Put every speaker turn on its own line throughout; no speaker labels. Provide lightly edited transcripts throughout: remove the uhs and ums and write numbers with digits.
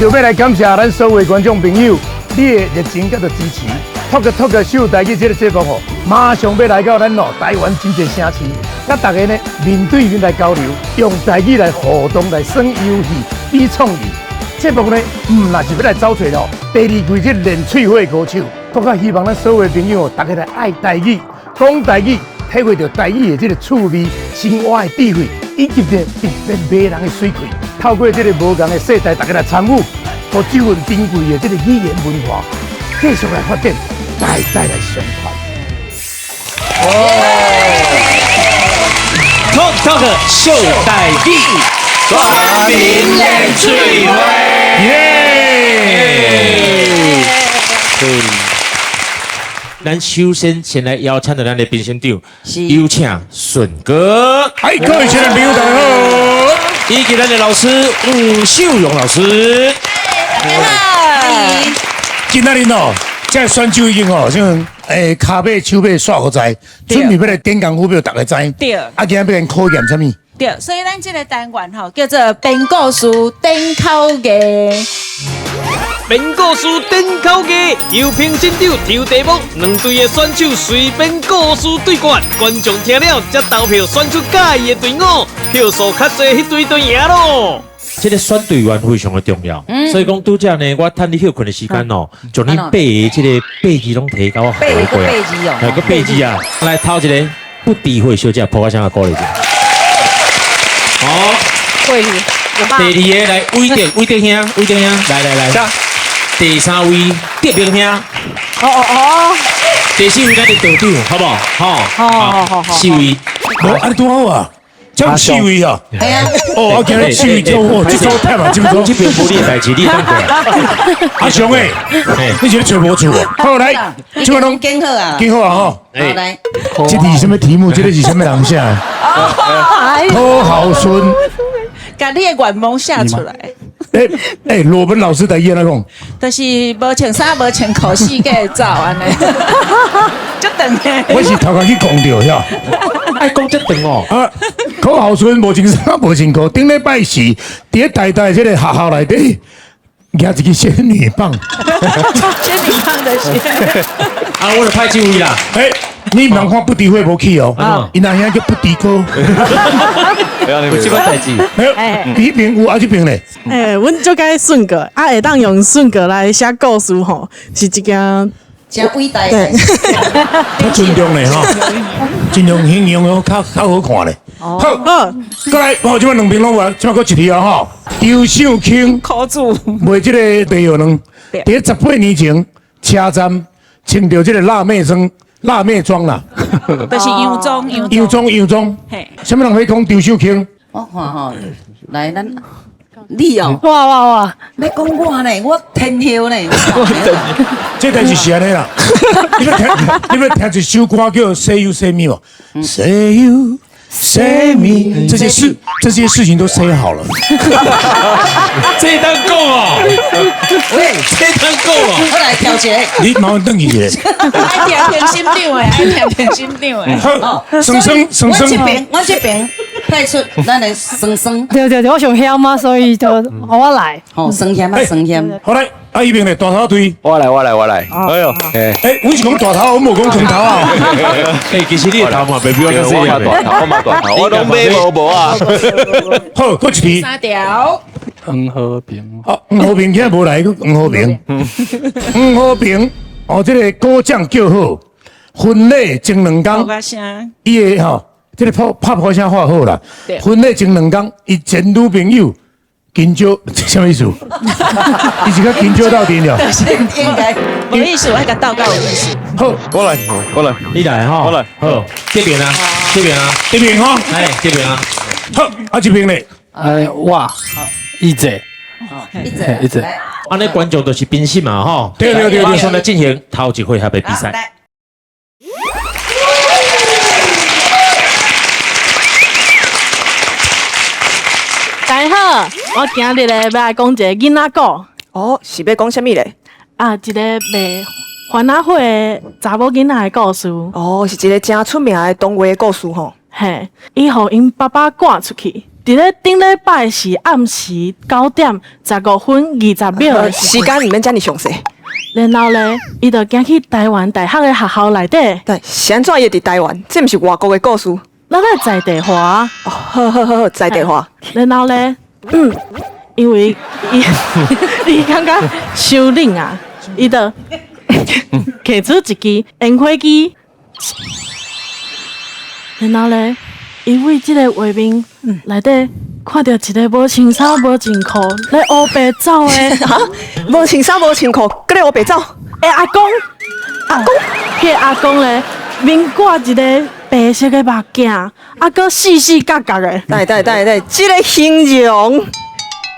為著欲來感謝咱所有觀眾朋友，你的熱情佮著支持，Talk Talk 秀台語這个節目吼，馬上欲來到咱哦台灣真濟城市，佮大家呢面對面來交流，用台語來互動來耍遊戲、比創意。節目呢，毋若是欲來走揣咯，第二季這練喙火的高手，閣較希望咱所有的朋友，大家來愛台語、講台語，體會著台語的這个趣味、生活的智慧，以及這特別迷人的媠氣。透過這个無仝的世代，大家來參與，予這份珍貴的這个語言文化繼續來發展，代代來相傳。
Talk Talk 秀台語，全民練喙火。
耶！
對，咱首先先來邀請著咱的評審長，有請順哥。
嗨，各位親愛的朋友，大家好。
以及咱的老師吳秀榮老師。
今仔日哦，這个選手已經哦，像跤尾手尾煞予知，準備欲來點功夫，欲予大家知。啊，今仔欲來考驗啥物？
對，所以咱這个單元吼叫做編故事點口藝。
編故事點口藝，由評審長抽題目，兩隊的選手隨編故事對決，觀眾聽了才投票選出佮意的隊伍，票數較濟彼隊就贏囉。
這个選隊員非常的重要，所以講拄才呢，我趁你歇睏的時間哦，將你八个這个八字攏提共我核過，
八字哦，
來個八字啊，來頭一个不智慧小姐，抱我聲來鼓勵一下。好，第二个來偉德，偉德兄，偉德兄，來來來，第三位德明兄，
哦哦哦，
第四位咱的道長，好無？好，
好好好，
四位，
無，啊你拄好啊。這四位啊！
係啊！
哦，我今日四位做哦，這組忝啊，這組
這邊無你的代誌，你當過。
阿雄欸，你是咧揣無厝哦？好來，這個攏
揀好啊，
揀好啊吼！
好來，
這題是啥物題目？這个是啥物人寫的？柯豪順，
共你的願望寫出來。
欸欸，羅文老師台語按怎講？
就是無穿衫無穿褲，四界走按呢，足長的。
我是頭殼去講著遐。
愛講這長哦。
啊，柯豪順無穿衫無穿褲，頂禮拜四佇咧台大這个學校內底，舉一支仙女棒。
仙女棒的仙。
啊，我就派這位啦。
欸，你毋通看不敵會無去哦，𪜶阿兄叫不敵哥。
有這款代誌。
彼邊有啊，這邊咧。
欸，阮足佮意順哥，啊，會當用順哥來寫故事吼，是一件
真偉大的。
較尊重咧吼，盡量形容較較好看咧。好，過來，哦，這擺兩邊攏有，這擺閣一題啊吼。張秀卿
苦主
賣這个白藥卵，佇咧18年前車站穿著這个辣妹裝，辣妹裝啦。
就是洋裝，
洋裝，洋裝。啥物人欲講張秀卿？
我看吼，來咱你哦，
哇哇哇！
欲講我呢，我天后呢。
這代誌是按呢啦。你欲聽，你欲聽一首歌叫《Say You Say Me》無？Say You Say Me，這些事，這些事情都 say 好了。
這當講哦，
喂，
這當講哦，
我來調節。
你麻煩轉去一下。
愛聽評審長的，愛聽評審長的。
哦，
雙雙雙雙。
我這邊，我這邊派出咱的雙雙。
對對對，我上險啊，所以就予我來。
哦，雙險啊，雙險。
好來，啊，彼邊咧大頭隊。
我來，我來，我來。哎呦，
欸，阮是講大頭，阮無講長頭啊。
欸，其實你的頭嘛袂比我較細
我嘛大頭，我嘛大頭，我攏買無無啊。
好，閣一題。
三條。
黃和平。
哦，黃和平今日無來，黃和平。黃和平，哦，這个果醬叫好，婚禮前兩工，伊的吼，這个拍拍破聲畫好啦。婚禮前兩工，伊前女朋友緊招，這啥意思？伊是佮緊招鬥陣了。
應該。
無意思，我共鬥較有意思。
好，
我來，我來，
你來吼，
我來，
好，這邊啊，這邊啊，
這邊吼，
哎，這邊啊，
好，啊這邊咧，
哎，我，一姐，
一姐，
一姐，
按呢觀眾就是評審嘛，吼，
對對對對，
馬上來進行頭一回合的比賽。
大家好，我今日咧欲來講一個囡仔故。
哦，是欲講啥物咧？
啊，一个賣番仔火的查某囡仔的故事。
哦，是一个誠出名的童話故事吼。
嘿，伊予𪜶爸爸趕出去，佇佇咧頂禮拜四暗時9點15分20秒的時
時間毋免遮爾詳細。
然後咧，伊就行去台灣大學的學校內底。
對，是按怎伊會佇台灣？這毋是外國的故事。
咱來在地化。
哦，好好好好，在地化。
然後咧，因為伊伊感覺傷冷啊，伊就提出一支煙火機。然後咧，伊為這個畫面內底看著一個無穿衫無穿褲咧烏白走的，
哈，無穿衫無穿褲，閣咧烏白走。
欸，阿公，阿公，彼個阿公咧，面掛一个白色的目鏡，啊，閣四四角角的。
等下等下等下等下，這个形容，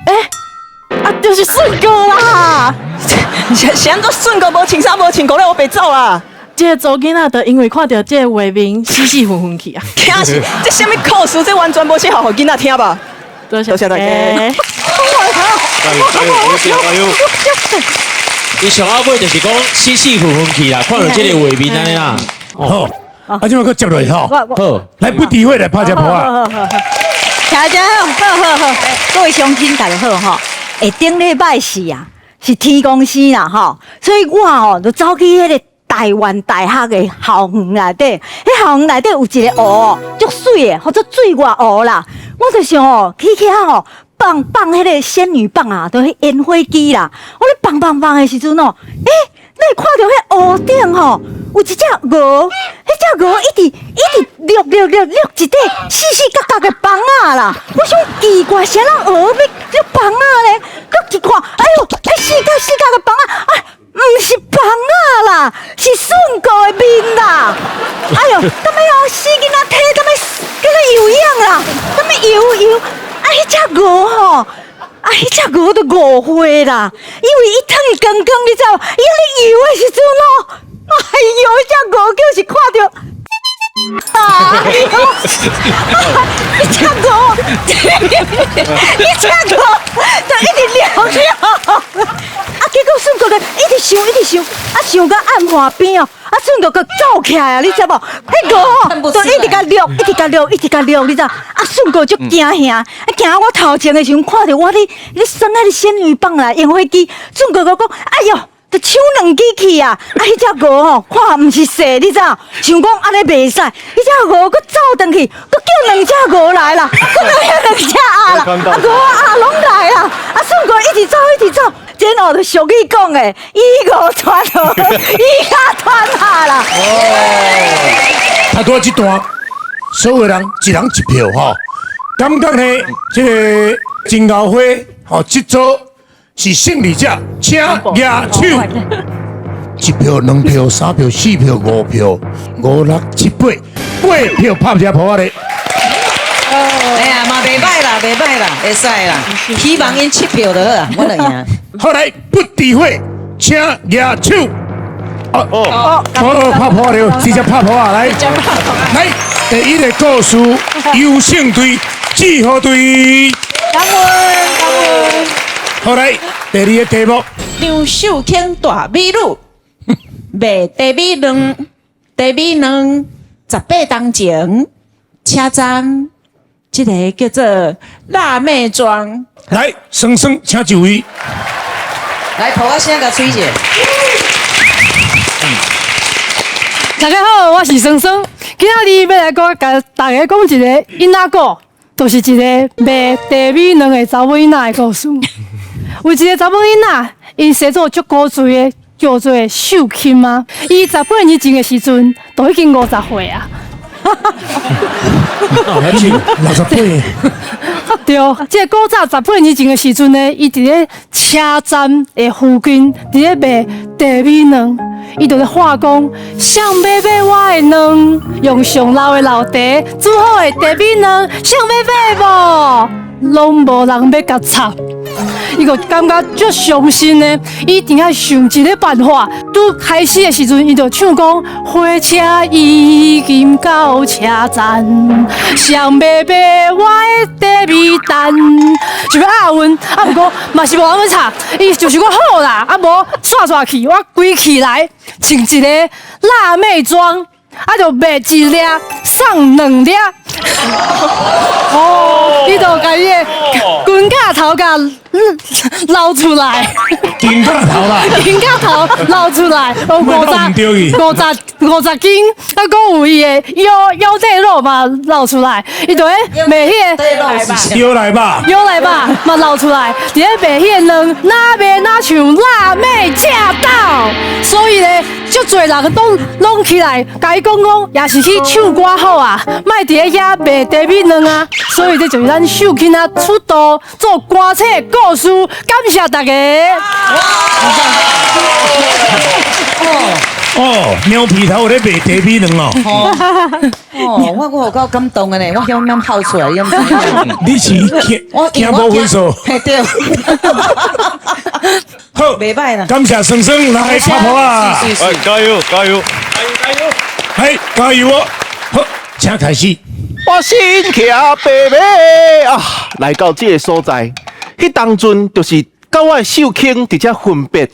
欸，啊，就是順哥啦！
是按怎順哥無穿衫無穿褲咧烏白走啦？
這个查某囡仔就因為看著這个畫面，死死昏昏去啊！
聽是，這啥物故事？這完全無適合予囡仔聽吧？
多謝
多謝大家。
加油加油加油！
伊上後尾就是講死死昏昏去啦，看著這个畫面按呢啦。
好，啊，這擺閣接落去吼。
好，
來不詆毀來拍一波啊！
聽者好，好好好，各位鄉親大家好吼。欸，頂禮拜四啊，是天公生啦吼，所以我吼就走去彼个台灣大學的校園內底，彼校園內底有一個湖，足媠的，號做水外湖啦。我就想哦，去遐吼放放彼个仙女棒啊，就彼煙火機啦。我咧放放放的時陣哦，欸，你會看著彼湖頂吼有一隻鵝，彼隻鵝一直一直掠掠掠掠一塊四四角角的枋仔啦。我想奇怪，啥人鵝欲掠枋仔咧？閣一看，哎喲，彼四角四角的枋仔，啊！毋是枋仔啦，是順哥的面啦！哎喲，踮咧哦，死囡仔䖙踮咧叫做游泳啦，踮咧游游，啊，彼隻鵝吼，啊，彼隻鵝都5歲啦，因為伊褪光光，你知無？伊按呢游的時陣哦，哎喲，彼隻鵝叫是看著。哎喲，彼隻鵝，彼隻鵝就一直掠掠。啊！結果順哥閣一直想，一直想，啊想到暗岸邊哦，啊順哥閣走起來啊，你知無？彼鵝吼，就一直共掠，一直共掠，一直共掠，你知？啊順哥足驚嚇，啊行我頭前的時陣，看著我咧咧耍彼个仙女棒啦，煙火機，順哥閣講：哎喲！就搶兩支去啊！啊，彼隻鵝吼，看毋是細，你知？想講按呢袂使，彼隻鵝閣走轉去，閣叫兩隻鵝來啦，閣兩隻鴨啦，啊鵝鴨攏來啦！啊，順哥一直走，一直走，然後就俗語講的，以訛傳訛，以鴨傳鴨啦。
哦，他拄這段，所有人一人一票吼，感覺呢，這个真鰲花吼，這組是勝利者，請舉手。一票、兩票、三票、四票、五票、五六七八，八票拍一下噗仔咧。
哎呀，嘛袂䆀啦，袂䆀啦，會使啦。希望𪜶七票就好啦，我就贏。
後來不詆毀，請舉手。哦哦哦，拍噗仔了，直接拍噗仔來。來，第一个故事，優勝隊、志和隊。
感恩感恩。
好來，第二个題目。
張秀卿大美女，賣茶米卵，茶米卵18冬前，車站這个叫做辣妹莊。
來，雙雙請就位。
來，噗仔聲共吹者。
大家好，我是雙雙，今仔日欲來講，共大家講一個囡仔故，就是一个賣茶米卵的查某囡仔的故事。有一个查某囡仔，𪜶生做足古錐的，叫做秀琴啊。伊18年前的時陣，都已經50歲啊。
68。
對，這个古早18年前的時陣呢，伊佇咧車站的附近，佇咧賣茶米卵，伊就咧喊講：誰欲買我的卵？用上老的老茶煮好的茶米卵，誰欲買無？攏無人欲共插。伊就感覺足傷心的，伊一定愛想一个辦法。拄開始的時陣，伊就唱講：火車已經到車站，誰欲買我的茶米蛋？想欲押韻，啊，毋過嘛是無人欲插。伊就想講好啦，啊無煞煞去，我規氣來穿一个辣妹裝，啊就賣一粒送兩粒。哦，伊就共伊的肩胛頭共撈出來，
肩胛頭啦，
肩胛頭撈出來，50、50、50斤，啊，閣有伊的腰腰底肉嘛露出來，伊就咧賣彼个
腰內肉，
腰內肉嘛露出來，佇咧賣彼个卵，若賣若像辣妹駕到，所以咧，足濟人都攏起來，共伊講講，也是去唱歌好啊，莫佇咧遐賣茶米卵啊。所以這就是咱秀卿仔出道做歌冊故事，感謝大家。
哦，牛皮頭有咧賣茶米卵哦。
哦，我有夠感動的呢，我響響哭出來，你毋知影？
你是驚驚無分數？
嘿對。
好，
袂歹啦。
感謝雙雙來拍噗仔！
哎，加油加油
加油！嘿，加油哦！好，請開始。
我身騎白馬啊，來到這個所在，彼當陣就是佮我的秀卿佇遮分別。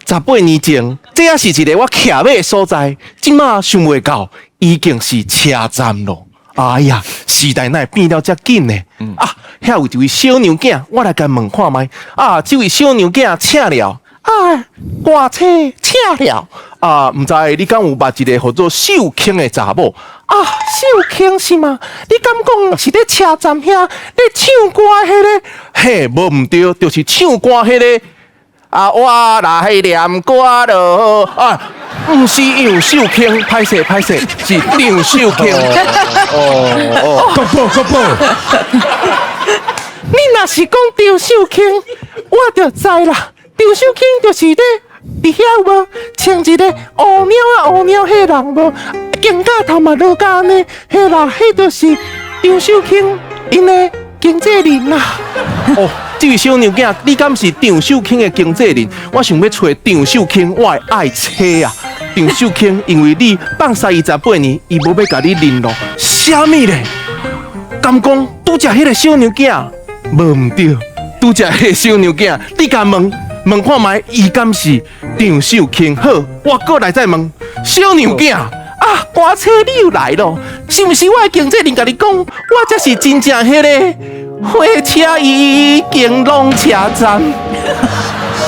18年前，這也是一个我騎馬的所在。這馬想袂到，已經是車站咯。哎呀，時代哪會變了遮緊呢？啊，遐有一位小娘囝，我來共問看覓。啊，這位小娘囝請了，啊，歌星請了。啊，毋知你敢有捌一个號做秀卿的查某？啊，秀卿是嗎？你敢講是咧車站遐咧唱歌彼个？嘿，無毋對，就是唱歌彼个。啊，我來念歌囉。啊，毋是楊秀卿，歹勢歹勢，是張秀卿。
哦哦，國寶國寶。
你若是講張秀卿，我就知啦。張秀卿就是咧佇遐有無穿一個烏貓仔烏貓彼人無？肩胛頭嘛落甲按呢，彼啦，彼就是張秀卿𪜶的經紀人啦。哦，這位小娘囝，你敢是張秀卿的經紀人？我想欲揣張秀卿，我的愛妻啊！張秀卿，因為你放屎伊18年，伊無欲共你聯絡，啥物咧？敢講拄才彼个小娘囝無毋對，拄才彼个小娘囝，你共問問看覓，伊敢是張秀卿？好，我閣來再問小娘囝。啊，歌星你又來咯，是毋是我的經紀人共你講，我才是真正彼个火車已經攏車站。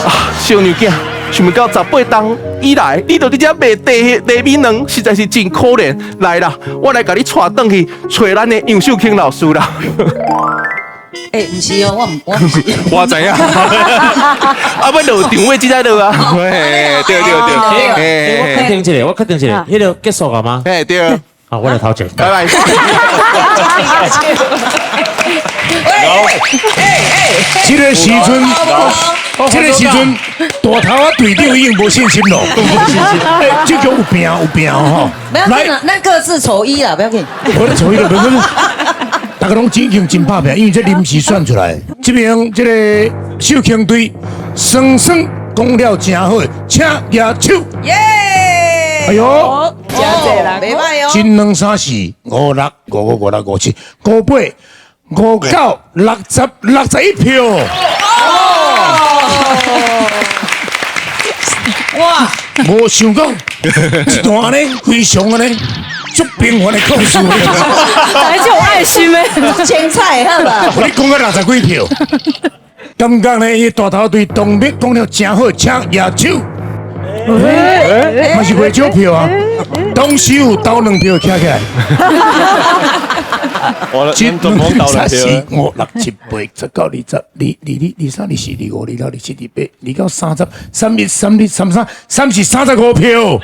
啊，小娘囝，想袂到18冬以來，你都佇遮賣茶茶米卵，實在是真可憐。來啦，我來共你帶轉去揣咱的楊秀卿老師啦。
欸，毋是哦，我毋是。
我知影。啊，欲落場尾這才落啊。嘿，對對對。
我確定一下，我確定一下，彼个結束了嗎？
嘿，對。
好，我來頭前。
拜拜。
這个時陣，這个時陣，大頭仔隊長已經無信心咯。欸，這局有拼有拼吼。
不要緊啦，咱各自丑一啦，不要緊。
我咧丑一就無阮，大家攏已經真拍拼，因為這臨時選出來。這邊這個秀卿隊雙雙講了真好，請舉手。
耶！
哎喲，
真濟人，
袂歹哦。
一兩三四五六五五五六五七五八五九六十61票。
哇！
無想講一段呢，非常按呢，足平凡的故事。
大家有愛心的，
精彩，好吧？
我你講到60幾票，感覺呢，伊大頭對東北講了真好，請舉手。嘛是袂少票啊，當時有投兩票徛起來。一、兩、三、四、五、六、七、八、十、九、二十、二、二二、二三、二四、二五、二六、二七、二八、二九、三十、三一、三二、三三、三四、35票。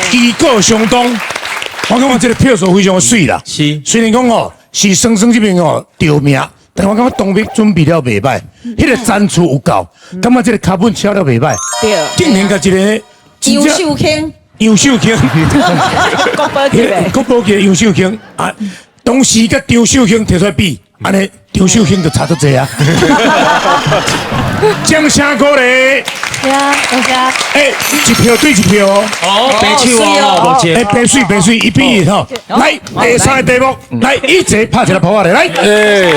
旗鼓相當，我感覺這個票數非常的媠啦。
是，
雖然講哦，是雙雙這邊哦著名，但我感覺當兵準備了袂歹，彼个層次有夠，感覺這个腳本寫了袂歹。
對，
竟然共一个
楊秀卿，
楊秀卿，
國寶級的，
國寶級的楊秀卿啊，當時佮張秀卿提出來比，按呢張秀卿就差足濟啊。掌聲鼓勵。
呀，多謝。
欸，一票對一票哦。
哦，白手哦，無錯。
欸，白水白水，1比1吼。來，第三个題目，來，一齊拍一个噗仔咧，來。欸。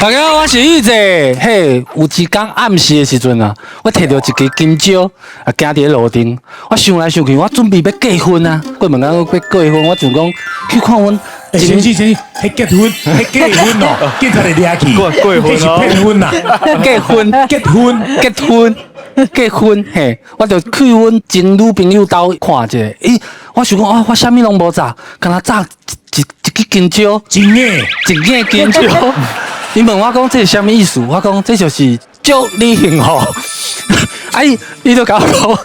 大家好，我是玉姐。嘿，有一工暗时的时阵啊，我提著一支金蕉啊，行伫咧路顶，我想來想去，我準備欲結婚啊。過問講欲結婚，我想講去看阮。
欸，先生先生，彼結婚，彼結婚哦，警察會掠去，
過婚
彼是騙婚啦，
結婚，
結婚，
結婚，結婚，嘿，我就去阮前女朋友兜看一下，咦，我想講啊，我啥物攏無紮，敢若紮一支金蕉，
一眼，
一眼金蕉。伊問我講這是啥物意思？我講這就是祝你幸福。啊，伊就共我講，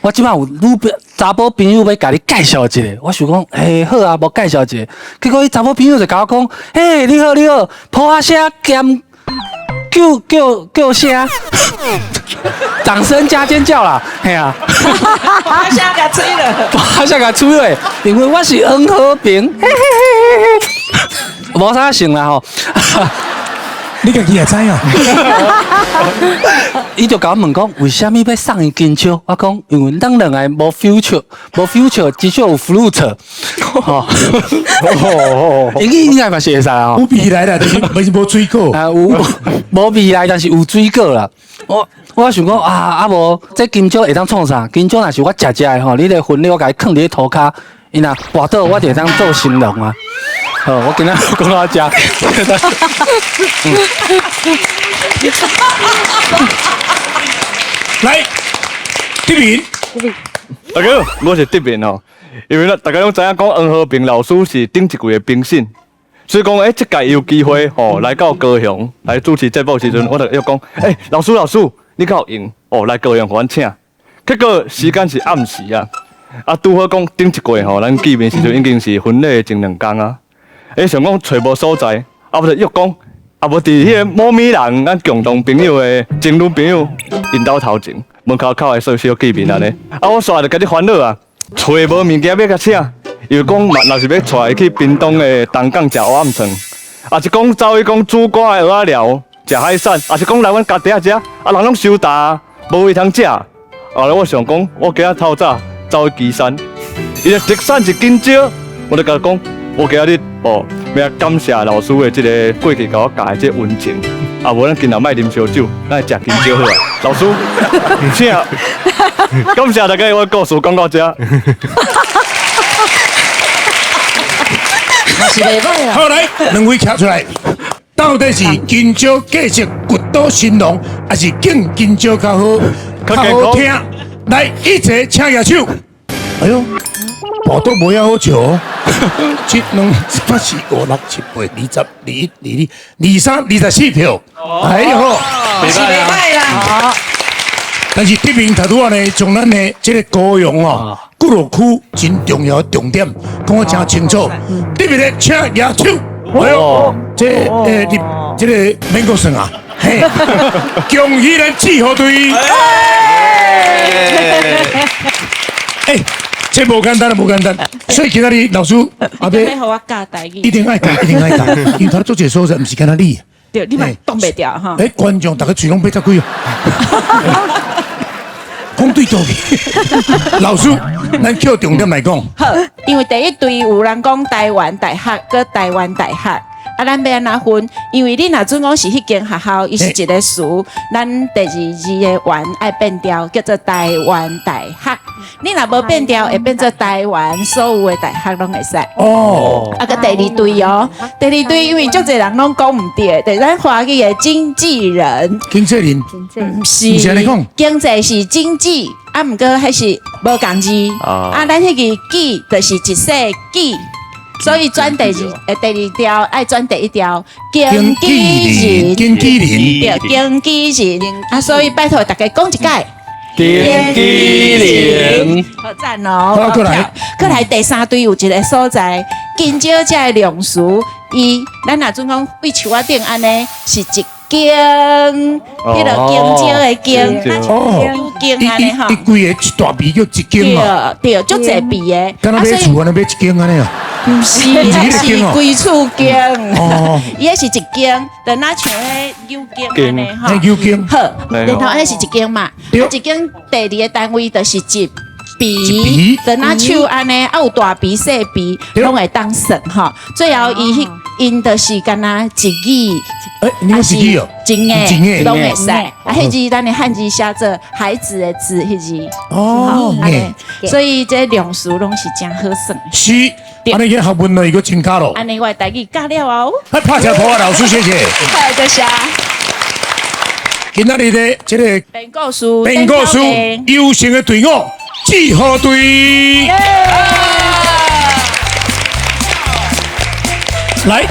我這擺有女朋查某朋友欲共你介紹一下。我想講，嘿，好啊，無介紹一下。結果伊查某朋友就共我講，嘿，你好你好，噗仔聲兼叫叫叫聲，掌聲加尖叫啦，嘿啊！
噗仔聲共吹了，
噗仔聲共吹咧，因為我是黃和平，嘿嘿嘿嘿嘿，無啥想啦吼。
你家己也知啊？
伊就共我問講，為啥物欲送伊金蕉？我講，因為咱兩个無 future，無 future，至少有 fruit。吼，應應該嘛是會使啊。
有未來啦，但是毋是無水果。
啊，有無未來，但是有水果啦。我想講啊，啊無這金蕉會當創啥？金蕉若是我食食的吼，你的婚禮我共伊囥佇咧塗跤，伊若跋倒，我就會當做新郎啊。好，我今仔講到遮。
來，德明，
大家好，我是德明哦。因為咧，大家攏知影講黃和平老師是頂一季的評審，所以講，欸，這屆有機會吼來到高雄來主持節目時陣，我就約講，欸，老師老師，你敢有閒哦來高雄予阮請？結果時間是暗時啊，啊拄好講頂一季吼，咱見面時陣已經是婚禮前兩工啊。欸，想講揣無所在，啊無就約講，啊無佇彼个某咪人，咱共同朋友的情侶朋友𪜶兜頭前門口口的小小見面按呢。啊，我煞就共你煩惱啊，揣無物件欲共請，又講嘛，若是欲帶伊去屏東的東港食蚵仔麵線，抑是講走去講煮粿的蚵仔寮食海產，抑是講來阮家底仔食，啊人攏收擔，無位通食。後來我想講，我今仔透早走去旗山，伊的特產是金蕉，我就共伊講，我今仔日哦，欲感謝老師的這个過去共我教的這个溫情，啊無咱今仔莫啉燒酒，咱來食金蕉好啊。老師，請，感謝大家，我故事講到這。
嘛是袂歹啦。
好來，兩位站出來，到底是金蕉價值骨倒新郎，還是敬金蕉較好？較好聽？來，一齊請舉手。哎喲，跋倒無遐好笑哦。七兩三四五六七八二十二一二二二三二十四票。哎喲，
是袂歹啦。
但是德明頭拄仔呢，將咱的這个高雄哦，鼓樂區真重要的重點講得真清楚。特別的請舉手。哎喲，這你這个免閣算啊，嘿，恭喜咱志和隊。欸，這無簡單，無簡單。所以今仔日老師阿伯，
予我教台語，
一定愛教，一定愛教，因為他做這个所在，毋是干焦你。
對，你嘛擋袂牢哈。
欸，觀眾逐个喙攏閉遮開哦。講對倒去，老師，咱扣重點來講。
好，因為第一隊有人講台灣大學，閣台灣大學。啊，咱欲按怎分？因為你若準講是彼間學校，伊是一个詞，咱第二字的灣愛變調，叫做台灣大學。你若無變調，會變做台灣所有的大學攏會使。
哦。
啊，閣第二隊哦，第二隊因為足濟人攏講毋對，就是咱華語的經紀人。
經紀人。
毋是。
毋是按呢講。
經濟是經濟，啊，毋過彼是無仝字。啊，咱彼个紀就是一世紀。所以轉第二，第二條愛轉第一條，經紀人，
經紀人，
對，經紀人。啊，所以拜託大家講一擺，
經紀人，
好讚哦！
好，閣來，
閣來第三隊有一个所在，金蕉這个量詞，伊咱若準講對樹仔頂按呢，是一間，彼个金蕉的金，
哦，
間按呢吼，
伊規个一大笔叫一間哦，
對，對，足濟筆的，
敢若買厝按呢買一間按呢啊？
毋是，是規厝間，伊彼是一間，就若像彼牛間按呢吼，
牛間，
好，然後彼是一間嘛，啊一間第二个單位就是一筆，就若手按呢，啊有大筆細筆，攏會當算吼。最後伊彼𪜶就是敢若一語
欸，你有一支哦？
真的，
真的。
攏會使。啊，彼字咱的漢字寫做孩子的子，彼字。
哦，
按呢，所以這量詞攏是誠好算。
是，按呢個學問呢，又增加咯。
按呢我的台語教了後。
來拍起來，抱老師謝謝。
好，多謝。
今仔日的這個
變故事，
變故事優勝的隊伍，志和隊。來，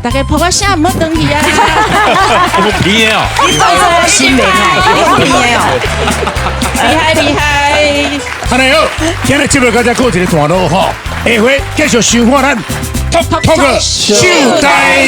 大家抱我聲，毋好轉去啊！
我皮的哦，
你當做我新名啊？你皮的哦，
厲害厲害！
按呢好，今日節目到這告一個段落吼，下回繼續收看咱 TALK TALK 秀台語。